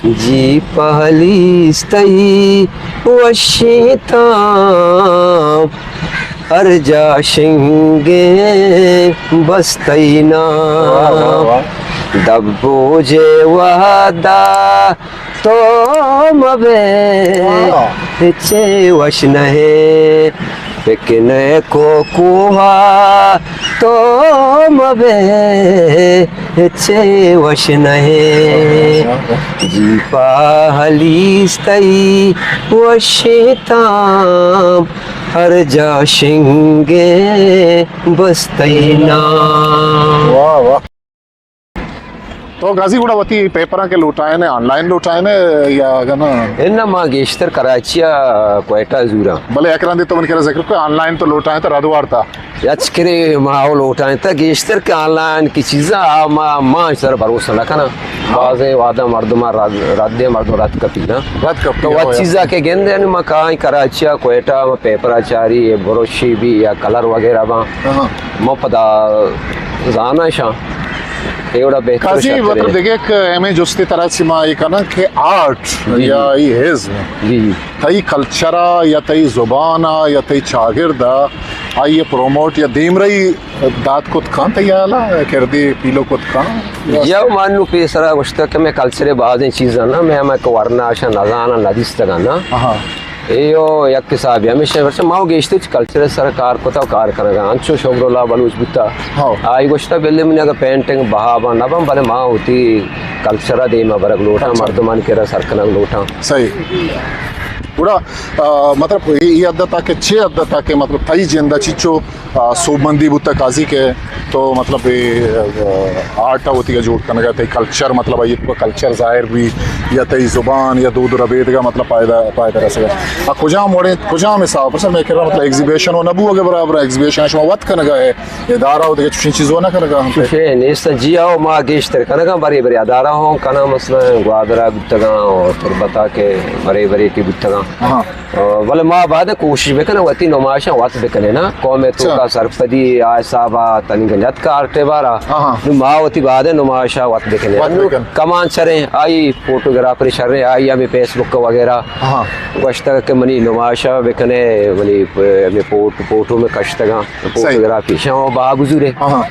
جی پہلیز تئی وشیں تام، ہر جا شنگیں بس تئی نام۔ واہ، واہ، واہ۔ دبوجے وہدا تو مبے، واہ۔ ہچے وش نہ ایں۔ پکنک ءُ کوہ ءَ تو مبے، ہچے وش نہ ایں۔ جی پہلیز تئی وشیں تام، ہر جا شنگیں بس تئی نام۔ واہ، واہ۔ تو قاضی گڑا وتی پیپراں کہ لوٹائینے، آن لائن لوٹائینے یا اگاں نہ؟ اناں، ما گیشتر کراچی ءَ کوئٹہ ءَ زوراں۔ بلے یک رندے تو من کرا ذکر کو آن لائن تو لوٹائیں تو رد وارتا۔ ہچ کرے ما او لوٹائیں تا گیشتر کہ آن لائن کی چیزاں آ ما، ما سر بھروسہ نہ کناں۔ بازیں وہداں مردم رد، رد دے مردم رد کپی نا۔ رد کپی، تو ہو وت یا۔ چیزا کہ گندے یعنی ما کائیں کراچی ءَ کوئٹہ ءَ ما پیپر ءَ چاری، بروشی بھی یا کلر وغیرہ باں۔ ہاں۔ ما پدا زاناں شاں۔ اے وڑا بہتر قاضی، شرتر مطلب ہے۔ دیکھے کہ ہمیں جستے طرح سے ما یہ کنا کہ آرٹ جی، یا جی۔ یہ ہزم جی، جی۔ تئی کلچر ءَ یا تئی زبان ءَ یا تئی چاگرد ءَ آئی ءَ پروموٹ یا دیمرئی دات کت کن تئی حیال ءَ کردی پیلو کت کن؟ یا من نوں پیسرا گوشتگ کہ مئے کلچر ءِ بازیں چیزاں نا، مئے ہمے کہ ورنا اشاں نزاناں، ندیستگاں نا۔ ہاں۔ اے او یک حسابے ہمیش اِنت، پرچہ ما گیشتر چہ کلچر ءِ سر ءَ کار کتگ ءُ کار کنگ ءَ آں۔ انچو شکر اللہ بلوچ بوتا۔ ہاں۔ آئی گوشتا بلے منی اگاں پینٹنگ بہا باں نہ باں، بلے ما وتی کلچر ءَ دیم ءَ برگ لوٹاں، اچھا۔ مردمانی کرا سر کنگ لوٹاں۔ صحیح۔ گڑا، آ، مطلب، اے، اے حد ءَ تاکہ چے حد ءَ تاکہ مطلب تئی جند ءَ چچو آ، سوبمندی بوتگ قاضی کہ تو مطلب اے، آ، آرٹ ءَ وتی ءَ جوڑ کنگ ءَ، تئی کلچر مطلب آئی ءَ تو کلچر ظاہر بی یا تئی زبان یا دود ءُ ربیدگ ءَ مطلب پائدہ، پائدہ رسگ ءَ۔ آ، کجام وڑیں، کجام حساب ءَ؟ پرچا مئے کرا مطلب ایگزیبیشن ءَ نہ بوگ ءَ برابر، ایگزیبیشن ءَ شما وت کنگ ءَ ئے، ادارہ ءُ دگہ چوشیں چیز ءَ نہ کنگ ءَ اَنت؟ چوشیں نیست، جی ہو، ما گیشتر کنگ ءَ، برے برے ادارہ ہوں کناں، مثلاً گوادر ءَ بوتگاں اور تربت ءَ کہ برے برے کہ بوتگاں۔ ہاں۔ بلے ما باید کوشش بکنیں وتی نمائشاں وت بکنیں نا، قوم ءِ توکا اچھا۔ سرپدی آ حساب ءَ تنی گنجت کارٹ ءِ بارا۔ ہاں، ہاں۔ نوں ما وتی باید نمائشاں وت بکنیں۔ وت انوں بکن۔ کمان شریں، آئی فوٹوگرافر شریں، آئی ہمے فیس بک وغیرہ۔ ہاں۔ گوشتگ کہ منی نمائشاں بکنے، منی پ-، ہمے فوٹ-، فوٹو میں کشتگاں، صحیح۔ فوٹوگرافی شاں بہا گزورے۔ ہاں، ہاں۔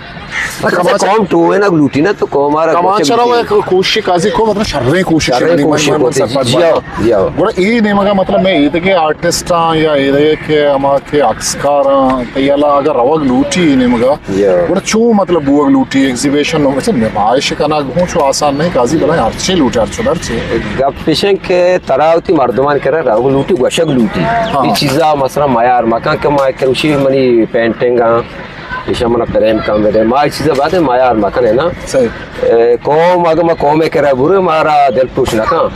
بس کمانچر قوم ٹوئینگ لوٹی نا تو قوم آرا کمانچر گوشگ ءَ لوٹی۔ کوشش قاضی کو مطلب شریں کوشش شریں کنی، کوشش من، من کوشش، سرپد جی ہو، باتاں۔ جی ہو۔ گڑا اے نیمگا مطلب میں اے دگہ آرٹسٹاں یا اے دگہ کہ ہما کہ عکسکاراں تئی حیالا اگر روگ لوٹی اے نیمگا، جی ہو۔ گڑا چوں مطلب بوگ لوٹی ایگزیبیشن نو، اچھا نمائش کنگ ہوں چو آسان نہیں قاضی بلائیں ہرچے لوٹی ہرچو درچے۔ گپ اش انت کہ ترا وتی مردمان کرا روگ لوٹی گوشگ لوٹی۔ ہاں۔ اے چیزا مثلاً میار مکن کہ ما کروشی منی پینٹنگ آں۔ ایشاں منا پریم کم بدے۔ ما اے چیزا باید میار مکنیں نا۔ صحیح۔ اے، قوم، اگہ ما قوم ءِ کرا برے، مارا دل پروش نہ کن۔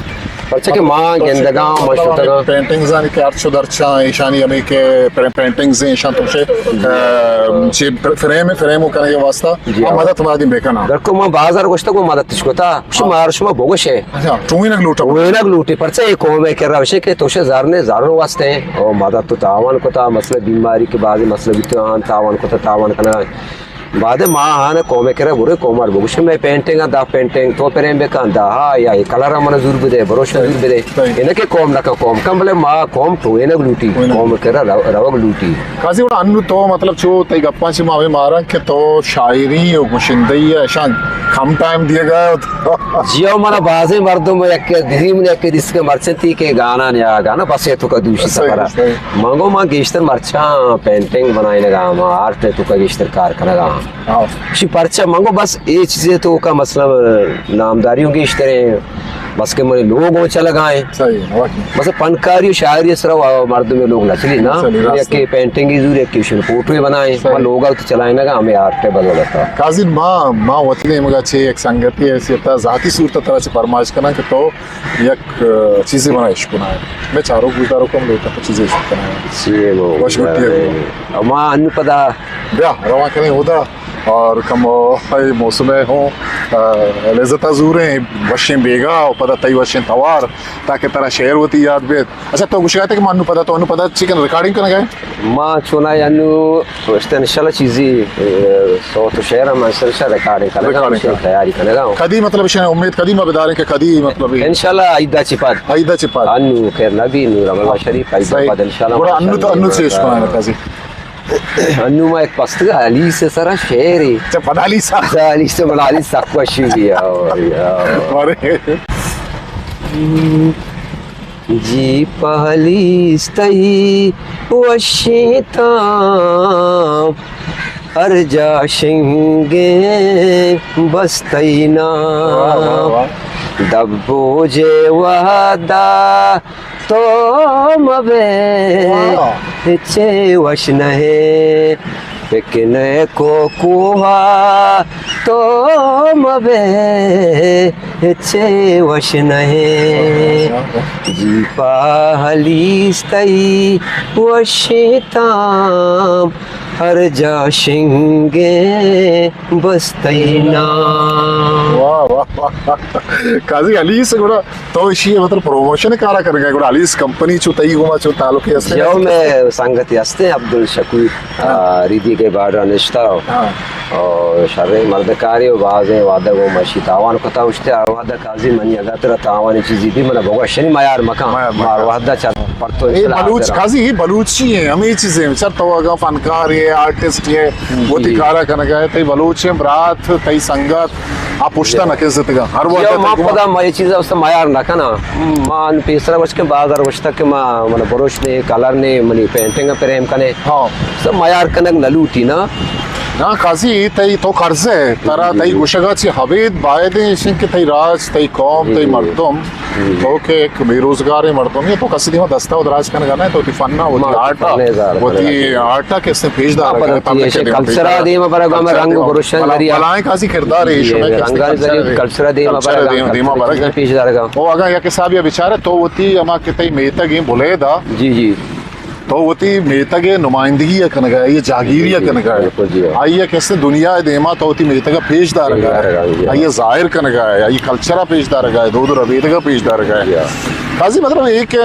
پرچہ کہ ما گندگاں، ما مطلب شتگاں۔ پینٹنگز آنی کہ ہرچو درچاں، ایشانی ہمیں کہ پر-، پینٹنگز ہیں، ایشاں تو چے، اے، چے فریم، فریم کنگ ءِ واسطہ، جی ہاں۔ مدد ما دیم بکناں۔ درکو ما بازار گوشتگ، ما مدد تش کتا۔ شما، ہاں۔ مار شما بگوشے۔ اچھا، ٹوئینگ لوٹا۔ ٹوئینگ لوٹی، پرچہ اے قوم ءِ کرا وشے کہ تو شے زر نے، زر واسطے ہیں۔ او مدد تو تاوان کتا، مسئلہ بیماری کہ بعضی مسئلہ بیتو آن تاوان کتا، تاوان کنگا۔ بعد ما آن قوم ءِ کرا برے قوم ءَ بگوشے، مئے پینٹنگ آ، دا پینٹنگ تو پریم بکن، دا ہا، یا اے کلر من زور بدے، بروش زور بدے۔ صحیح۔ انہ کہ قوم نہ کن، قوم کن، بلے ما قوم ٹوئینگ لوٹی، ٹوئینگ۔ قوم ءِ کرا رو-، روگ لوٹی۔ قاضی گڑا انو تو مطلب چو تئی گپاں چہ ما ہمیں ماراں کہ تو شاعری و گشندہی ءَ اشاں کم ٹائم دیگ ءَ۔ جی ہو، منا بازیں مردم یک دری من یک دیست کہ مرچنتی کہ گانا نیا گانا بس ءِ توکا دوشی صحیح، سفر ءَ۔ صحیح۔ من گو ما گیشتر مرچاں پینٹنگ بنائینگ ءَ، ما آرٹ ءِ توکا گیشتر کار کنگ ءَ۔ ہاں۔ شی پرچہ من گو بس اے چیزے توکا مثلاً نامداری ہوں گیشتر ہیں۔ بس کہ منی لوگ ہوں چلگا ہیں۔ صحیح، واقعی۔ بس فنکاری و شاعری ءِ سرا و مردم لوگ نہ چلی نا۔ چلی، راست۔ یکے پینٹنگی زور، یکے شن فوٹوے بنائیں۔ صحیح۔ ما لوگا تو چلائیں نگا ہمیں آرٹ ءِ بدولتا۔ قاضی ما، ما وتی نیمگا چے یک سنگتی حیثیت ءَ ذاتی صورت ءَ ترا چے فرمائش کناں کہ تو یک، ا، چیزے بنا اشکنائے۔ میں چارو گوشدارو کم لوٹا تو چیزے اشکنائے۔ چے وہ وش گٹی ہے۔ ما انو پدا بیا روان کنیں ہودا۔ اور کمو اے موسم ءَ ہوں، آ، لذت ءَ زوریں، وشیں بیگاہ و پدا تئی وشیں توار، تاکہ ترا شعر وتی یاد بیت۔ اچھا، تو گوشگ ءَ اتئے کہ ما انو پدا، تو انو پدا چی کن، ریکارڈنگ کنگ ءَ ئے؟ ما چوناہا انو اشتہ انشاءاللہ چیزی، اے، صوت و شعر ہم انشاءاللہ ریکارڈنگ کنگ ءَ، ریکارڈنگ کنگ ءَ۔ تیاری کنگ ءَ۔ کدی مطلب اشی امید کدی ما بداریں کہ کدی مطلب انشاءاللہ عید ءَ چہ پد۔ عید ءَ چہ پد۔ انو خیر نبی، انو رمضان شریف، عید ءَ پد انشاءاللہ۔ گڑا انو تو، انو چی اشکنائیں قاضی؟ انو ما یک پستگا حلیس ءِ سرا شعرے۔ اچھا، پدا حلیس ءَ؟ پدا حلیس ءَ، من حلیس سک وشی بی، آ، آ۔ ارے۔ جی پہ حلیس تئی وشیں تام، ہر جا شنگیں بس تئی نام۔ واہ، واہ، واہ۔ دبوجے وہدا تو مبے، واہ۔ چے وش نہ ئے، پکنک و کوہا تو مبے، چے وش نہ ئے۔ واہ، واہ، واہ۔ جی پہ حلیس تئی وشیں تام، ہر جا شنگیں بس تئی نام۔ واہ، واہ، واہ۔ قاضی حلیس گڑا تو ایشی ءِ مطلب پروموشن ءِ کارا کنگ ءَ ئے، گڑا حلیس کمپنی چو تئی گوما چو تعلقے ہست؟ یو مئے سنگتے ہستیں عبدالشکور، ہاں۔ آ، ریدی کے بارڈر نشتہ ہو۔ ہاں۔ اور شریں مردکارے و بازیں وہدہ گوں ما اشی تاوان کتا، اشتے ہر وہدہ قاضی منی اگاں ترا تاوانی چیزی بی منا بگوش، یعنی میار مکن۔ میار مکن۔ ما ہر وہدہ چہ پرتو اے بلوچ قاضی، اے بلوچی ہیں، ہمے چیزیں، چر تو اگاں فنکار ئے، آرٹسٹ ئے، جی۔ وتی کارا کنگ ءَ ئے، تئی بلوچیں برات، تئی سنگت، آ پشتا نہ کزتگاں۔ ہر وہدہ یا ما تئی گوما۔ پدا ما اے چیزا است میار نہ کناں۔ ما ان پیسرا گوشت کہ بازار گوشتگ کہ ما، من بروش نے، کلر نے، منی پینٹنگ فریم کنے۔ ہاں۔ سب میار کنگ نہ لوٹی نا۔ نا قاضی، تئی تو قرض ئے، ترا جی، تئی جی۔ گوشگا چی ابید باید ایں، ایشیں کہ تئی راج، تئی قوم، جی، تئی جی۔ مردم، جی، جی۔ تو کہ یک بے روزگاریں مردمے، تو کسی دیما دستا و دراج کنگا نہ ئے، تو وتی فنا، وتی آرٹا، وتی آرٹا کہ استیں پیش دارگا ئے، پبلک ءِ دیما پیش دارگا ئے۔ کلچرا دیما برگا، ہمے رنگ و بروشانی ذریعہ۔ بلائیں قاضی کردارے، جی، شمئے کہ استیں رنگانی ذریعہ، کلچرا دیما برگا، کلچرا دیما برگا۔ پیش دارگا۔ او اگاں یک حسابے بچارے تو وتی ہما کہ تئی میتگ ایں بلیدہ۔ جی، جی۔ تو وتی میتگ ءِ نمائندگی ءَ کنگ ءَ ئے، آئی ءِ جاگیری ءَ کنگ ءَ ئے۔ بالکل جی، ہاں۔ آئی ءَ کہ استیں دنیا ءِ دیما تو وتی میتگ ءَ پیش دارگ ءَ ئے۔ پیش دارگ ءَ ئے، جی، ہاں۔ آئی ءِ ظاہر کنگ ءَ ئے، آئی ءِ کلچر ءَ پیش دارگ ءَ ئے، دود و ربیدگ ءَ پیش دارگ ءَ ئے۔ جی، ہاں۔ قاضی مطلب اے کہ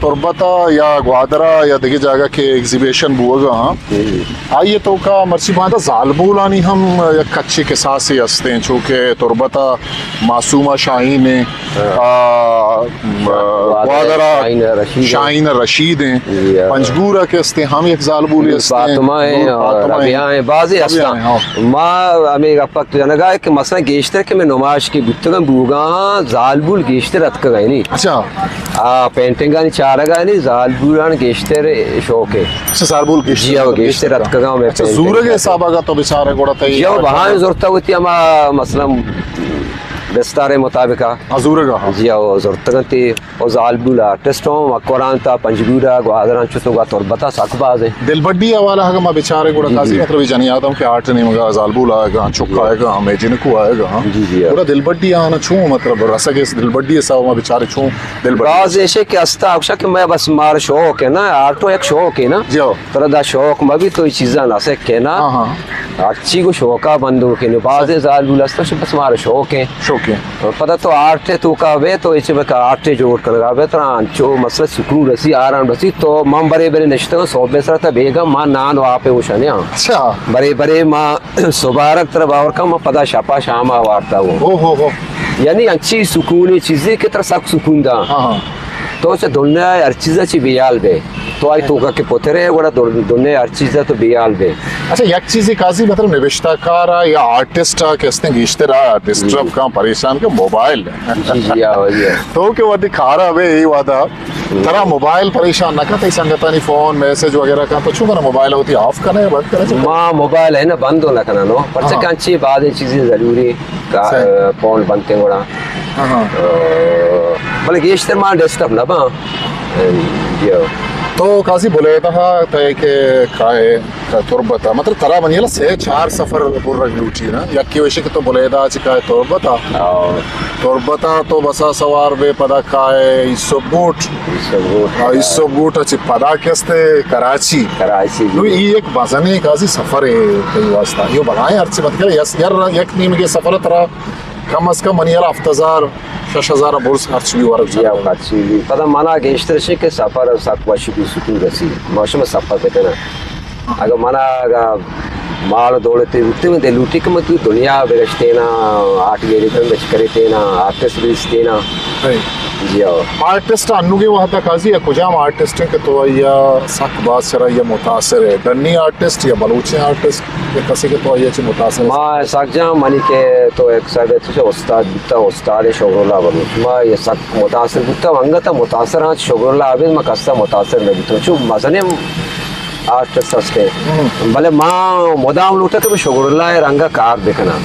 تربت ءَ یا گوادر ءَ یا دگہ جاگہ کہ ایگزیبیشن بوگ ءَ آں، جی، جی۔ آئی ءِ توکا مرچی باندا زالبولانی ہم یک کچے کساسے ہستیں، چو کہ تربت ءَ معصومہ شاہین ایں، ہاں۔ آ، گوادر ءَ گوادر ءَ شاہین رشید ایں۔ شاہین رشید ایں۔ جی، ہاں۔ پنجگور ءَ کہ استیں، ہم یک زالبولے استیں۔ فاطمہ ایں نور اور فاطمہ ایں۔ ربیعہ ایں، بازے ربیعہ استاں۔ ایں، ہاں۔ ما ہمے گپ ءَ جنگا کہ مثلاً گیشتر کہ مئے نمائش کہ بوتگاں بوگاں، زالبول گیشتر اتکگاں نی۔ اچھا۔ آ، پینٹنگانی چارگانی زالبولان گیشتر شوق ایں۔ اچھا، زالبول گیشتر، جی، ہاں، گیشتر اتکگاں۔ اچھا، زورگ ءِ حساب ءَ اگاں تو بچارے گڑا تئی، جی، ہاں، بہائیں زرتہ وتی ہما مثلاً بستار ءِ مطابق ءَ۔ ہاں، زورگ ءَ، ہاں۔ جی، او زرتگ اَنت، او زالبول آرٹسٹ ہوں، مکران تا پنجگور ءَ، گوادر ءَ، چو تو گا تربت ءَ سک باز ایں۔ دلبڈی ءِ حوالہ ءَ اگاں ما بچارے گڑا جی، قاضی جی۔ مطلب اے جنی آدم کہ آرٹ ءِ نیمگ ءَ زالبول آیگ ءَ، چک جی۔ آیگ ءَ، مئے جنکو آیگ ءَ۔ جی، جی۔ گڑا دلبڈی آناں چوں مطلب رسگ ءَ، دلبڈی ءِ حساب ءَ ما بچارے چوں دلبڈی باز ایش ایں کہ استا اکشا کہ مئے بس مار شوق ایں نا، آرٹ یک شوق ایں نا۔ جی۔ ترا دا شوق مہ بی تو اے چیزاں نہ سکے نا۔ ہاں، ہاں۔ ہرچی گو شوقا بندوک ایں۔ بازیں زالبول است، بس مارا شوق ایں۔ شوق ایں۔ پدا تو آرٹ ءِ توکا بے تو اچ بکا آرٹ ءِ جوڑ کنگا بے ترا انچو مسئلہ سکون رسی، آرام رسی۔ تو من برے برے نشتگاں صبح سرا تا بیگا ما نان و آپ ءِ اوشانے آں۔ اچھا۔ برے برے ما صبح رک ترا باور کن، ما پدا شپا شاما وارتا ہوں۔ او ہو ہو۔ یعنی انچی سکونی چیزے کہ ترا سک سکون دا۔ ہاں، ہاں۔ تو چہ دنیا ءِ ہر چیز ءَ چہ بے حال بے۔ تو آئی توکا کہ پترے گڑا دن-، دنیا ءِ ہر چیز ءَ تو بے حال بے۔ اچھا، یک چیزے قاضی مطلب نبشتہ کار ءَ یا آرٹسٹ ءَ کہ استیں گیشتر ءَ ڈسٹرب جی۔ کن، پریشان کن موبائل۔ جی، جی، آ، جی۔ تو کہ وتی کار ءَ بے اے وہدا ترا موبائل پریشان نہ کن، تئی سنگتانی فون، میسج وغیرہ کن، تو چون کن موبائل وتی آف کن یا بند کن؟ ما موبائل ہے نا بند نہ کناں نو، پرچہ ہاں۔ کن چی بعد چیزیں ضروری کا-، صحیح۔ فون بند کن گڑا۔ ہاں، ہاں۔ بلے گیشتر ما ڈسٹرب نہ باں۔ جی۔ تو قاضی بلیدہ ءَ تئے کہ کائے تربت ءَ، مطلب ترا منی ہیال ءَ سے چار سفر برگ لوٹی نا، یکے وشی کہ تو بلیدہ ءَ چہ کائے تربت ءَ، ہاں۔ تربت ءَ تو بس ءَ سوار بے، پدا کائے ایسو بوٹ، ایسو بوٹ۔ ہاں، ایسو بوٹ ءَ چہ پدا کہ استے کراچی۔ کراچی، جی۔ نو ای یک مزنیں قاضی سفرے تئی واسطہ۔ یو بلائیں ہرچی مت کرے، یس-، یر-، یک نیمگے سفر ءَ ترا کم از کم منی ہیال ءَ ہفت ہزار، شش ہزار ءَ برز خرچ بی ورگ جی، چاہتا۔ خرچ بی۔ پدا منا گیشتر شی کہ سفر سک وشی بی، سکون رسی۔ ما شما سفر بکناں۔ اگہ منا اگہ مال دولتے بوتے، من دل لوٹی کہ من تو دنیا بگشتینا، آرٹ گیلری بچ کریتینا، آرٹسٹ بیستینا۔ صحیح۔ جی ہاں۔ آرٹسٹ انوگے وہدا قاضی ءَ کجام آرٹسٹ کہ تو آئی ءَ سک باز سرا یا متاثر ہے؟ ڈنی آرٹسٹ یا بلوچیں آرٹسٹ؟ یا کسے کہ تو آئی ءَ چہ متاثر ئے؟ ما اسحاق جان، منی کہ تو یک صاحب تو چہ استاد بوتا، استاد شکر اللہ بلوچ۔ ما یہ سک متاثر بوتا، انگت متاثر ہاں شکر اللہ عابد، ما کسا متاثر نہ بوتا۔ چو مزنیں آرٹسٹ ہستے۔ ہم۔ بلے ما مدام لوٹا کہ شکر اللہ رنگا کار بکناں۔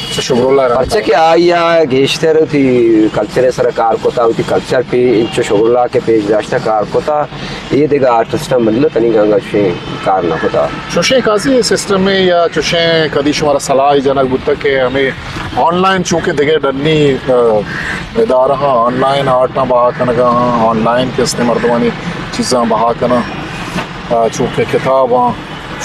اچھا، شکر اللہ رنگا۔ پرچہ کہ آئی ءَ گیشتر وتی کلچر سر کار کتا، وتی کلچر پہ انچو شکر اللہ کے پیش داشتہ کار کتا۔ اے دگہ آرٹسٹاں مطلب تنیگا انگا چوشیں کار نہ کتا۔ چوشیں قاضی سسٹم یا چوشیں کدی شمارا صلاح جنگ بوتا کہ ہمیں آن لائن، چونکہ دگہ ڈنی، آ، ادارہ آن لائن آرٹاں بہا کنگا، آن لائن کہ استے مردمانی چیزاں بہا کناں، آ، چونکہ کتاباں،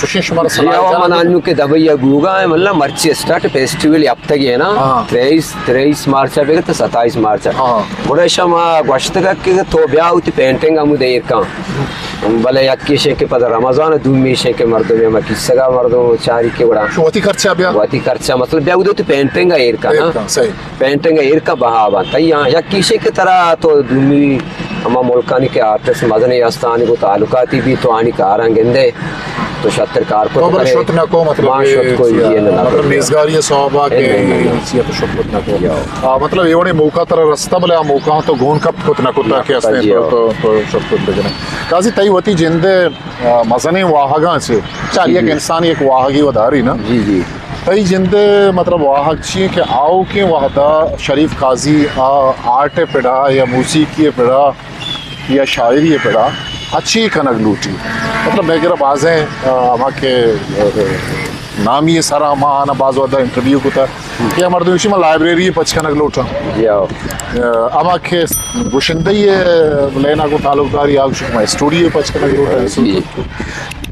چوشیں شمارا جی، صلاح ہوا جنگ من بوتا؟ انو کہ دبئی ءَ بوگا ہے، مطلب مرچی اسٹارٹ فیسٹیول ہفتگے ہے نا، ہاں۔ تریس، تریس مارچ ءَ بگر تو ستائیس مارچ ءَ۔ ہاں۔ گڑا شما گوشتگ کہ تو بیا وتی پینٹنگ ہمود ایر کن۔ بلے یکیش کہ پدا رمضان، دومیش کہ مردم ہم کیسگا مردم چاری کہ گڑا شو وتی خرچہ بیا۔ وتی خرچہ، مطلب بیا وتی پینٹنگ ایر کن، ایر ہاں۔ کن، صحیح۔ پینٹنگ ایر کن بہا بنت۔ تئی ہاں، یکیش کہ ترا تو دومی ہما ملکانی کہ آرٹسٹ مزنیں استانی گوں تعلقاتی بی، تو آنی کاراں گندے۔ تو شتر کار کت تو بلے کرے۔ شت نہ کو، مطلب ما اے شت کو چیا، یہ نہ مطلب کو۔ نیزگاری صحابہ کے اے نہ، نہ، نہ۔ چیا تو شت کت نہ کو۔ یا۔ آ، مطلب اے وڑے موقع ترا رستہ، بلے آ موقع تو گون کپت کت نہ کتا یا، کہ استیں جی، تو، یا۔ تو، تو شت کت بجنے۔ قاضی تئی وتی جندے، آ، مزنیں واہگاں چے۔ چار جی، یک جی۔ انسان یک واہگی وداری نا۔ جی، جی۔ تئی جندے مطلب واہگ چی کہ آؤکیں وہدا شریف قاضی آ آرٹ پڑا یا موسیقی پڑا یا شاعری ءِ پڑا اچی کنگ لوٹی۔ مطلب، مئے کرا بازیں، آ، ہما کہ، آ، نامی سرا ما آنا باز ودا انٹرویو کتا کہ آ مردم گوشی، من لائبریری پچ کنگ لوٹاں۔ جی ہاں۔ آ، ہما کہ گشندہی لینا گوں تعلق داری، آ گوشی، من اسٹوڈیو پچ کنگ لوٹاں۔ جی۔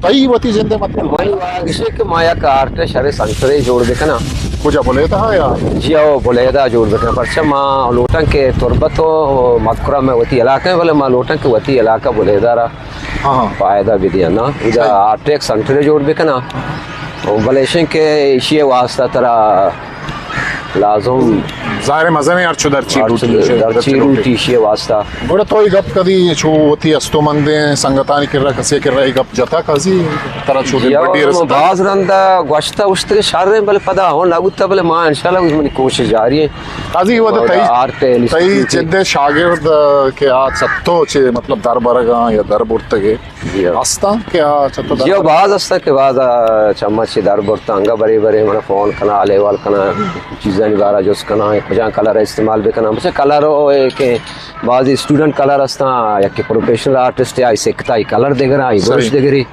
تئی وتی جندے مطلب؟ منی واہگ اش کہ ما یک آرٹ شر سنٹرے جوڑ بکناں۔ کجا، بلیدہ یا؟ جی ہو، بلیدہ جوڑ بکناں۔ پرچہ ما لوٹاں کہ تربت و مکران مئے وتی علاقہ ہیں، بلے ما لوٹاں کہ وتی علاقہ بلیدہ را ہاں، ہاں۔ فائدہ بدیاں نا۔ ادا صحیح۔ آرٹ یک سنٹرے جوڑ بکناں۔ و بلے اشیں کہ اشی واسطہ ترا لازم ظاہر ہے مزن ہے، ہرچو درچی ہرچو لوٹی، درچی لوٹی۔ اشی واسطہ۔ گڑا تو اے گپ کدی چو وتی استو مندیں سنگتانی کرا، کسے کرا اے گپ جتا قاضی؟ ترا چو دل یا بڈی رستا؟ باز رندا گوشتا اشتگ شر ہیں، بلے پدا ہون نہ بوتا، بلے ما انشاءاللہ منی کوشش جاری ہے۔ قاضی ودا تئی، آرٹ تئی انسٹیٹیوٹ چندے شاگرد کہ آ چتو چے مطلب در برگاں یا در برتگے؟ جی ہاں۔ ہستاں کہ آ چتو در جی ہاں، برتگ؟ باز ہستاں کہ باز آ چما چے در برتاں، انگا برے برے منا فون کنا، حال احوال کنا، چیزانی بارا جست کنا، کجا کلر استعمال بکناں۔ بچہ کلر او اے کہ بعضی اسٹوڈنٹ کلر ہستاں، یکے پروفیشنل آرٹسٹ ہے، آئی سکتا، آئی کلر دگرا، آئی برش صحیح۔ دگری۔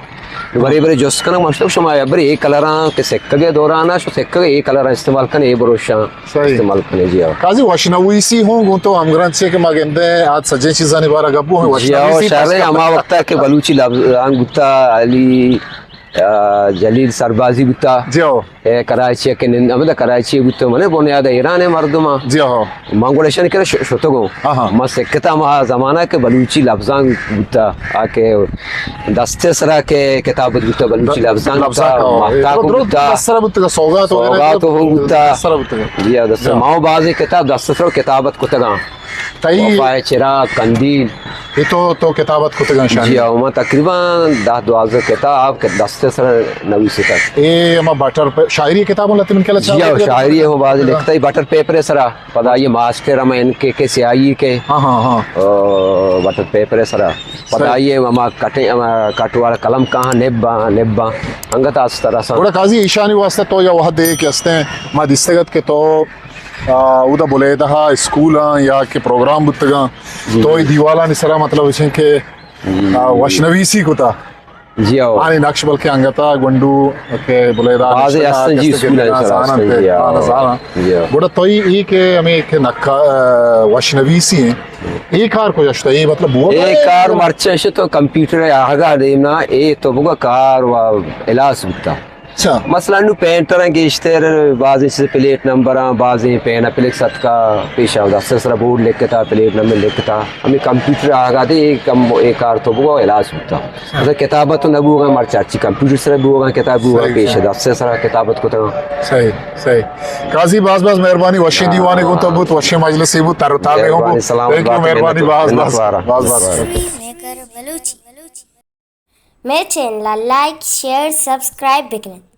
برے برے جست کنگ، ما گوشتگ شما برے اے کلراں کہ سکگ ءِ دوران ءَ شو سکگ ءِ اے کلراں استعمال کن، اے بروشاں صحیح۔ استعمال کن، جی ہاں۔ قاضی وشنویسی ہوں گوں تو ہمگرنچ کہ ما گندے آج سجیں چیزانی بارا گپ بو، جی ہاں، وشنویسی شر ہے، ہما وقت ءَ کہ بلوچی لبزانک بوتا، علی، آ، جلیل سربازی بوتا۔ جی ہاں۔ اے کراچی ءَ کہ نند، ہمدا کراچی ءَ بوتو، منے بنیاد ایران ءِ مردماں۔ جی ہاں۔ من گڑا ایشانی کرا ش-، شتگوں۔ ہاں، ہاں۔ من سکتا ہما زمانہ کہ بلوچی لبزانک بوتا، آ کہ دست ءِ سرا کہ کتابت بوتا، بلوچی د-، لبزانک لبزانک، بوتا، ہاں۔ ماہتاک تو درو بوتا۔ دست سرا بوتگا، سوغات وغیرہ سوغات ہم بوتا۔ دست سرا بوتگا۔ جی ہاں، دست سرا۔ جی ہاں۔ ما باز کتاب دست سرا کتابت کتگاں۔ تئی وفا ءِ چراغ، قندیل۔ اے تو، تو کتابت کتگاں شانی؟ جی ہاں، ما تقریباً دہ دوازدہ کتاب کہ دست ءِ سرا نویستا۔ اے ہما بٹر پہ-، شاعری کتاب لتے من کلا جی ہاں، چاہتا شاعری ہوں باز لکھتا ہی بٹر پیپر ءِ سرا۔ پدا یہ ماسٹر ہم این کے کے سیاہی کے۔ ہاں، ہاں، ہاں۔ او، بٹر پیپر ءِ سرا۔ پدا صحیح۔ یہ ہما کٹے، ہما کٹ والا قلم کہاں نبا، نبا۔ انگت آستر اساں۔ گڑا قاضی ایشانی واسطہ تو یا وہد دے کہ استیں، ما دیستگت کہ تو آ، اودا بلیدہ ءَ اسکولاں یا کہ پروگرام بوتگاں، جی، تو اے جی۔ دیوالانی سرا مطلب اش انت کہ آ، وش نویسی کتا۔ جی ہو۔ آنی نقش بلکہ انگتا گونڈو کہ بلیدہ بازے نشتہ ہستن جی، کسے اسکول گندگا سرا زانن ہستن تے، جی ہو۔ آنا زانن۔ جی ہو۔ گڑا تو ای کہ ہمیں کہ نقا-، آ، وش نویسی ہیں، اے کار کجا شتا؟ اے مطلب بوا اے کار مرچا شتو کمپیوٹر آہگا دیمنا، اے تو بگا کار و الاس بوتا۔ اچھا۔ مثلاً نو پینٹراں گیشتر بازیں چیز پلیٹ نمبراں، بازیں پین اپلکس اتکا پیش آ، دست سرا بورڈ لکھتا، پلیٹ نمبر لکھتا، ہمیں کمپیوٹر آہگا دے، اے کم، اے کار تو بگا الاس بوتا۔ مثلاً کتابت تو نہ بوگا، مرچا چی کمپیوٹر سرا بوگا، کتاب بوگا صحیح، پیش صحیح۔ دست سرا کتابت کتا۔ صحیح، صحیح۔ قاضی باز باز مہربانی، وشیں دیوانے گوں تو بوت، وشیں مجلسے بوت، تر و تابے ہوں مہربانی، بوت۔ سلامت بات، مہربانی، منت، باز منت باز، وارا۔ باز باز۔ منت وارا۔ مئے چینل ءَ لائک، شیئر، سبسکرائب بکنن۔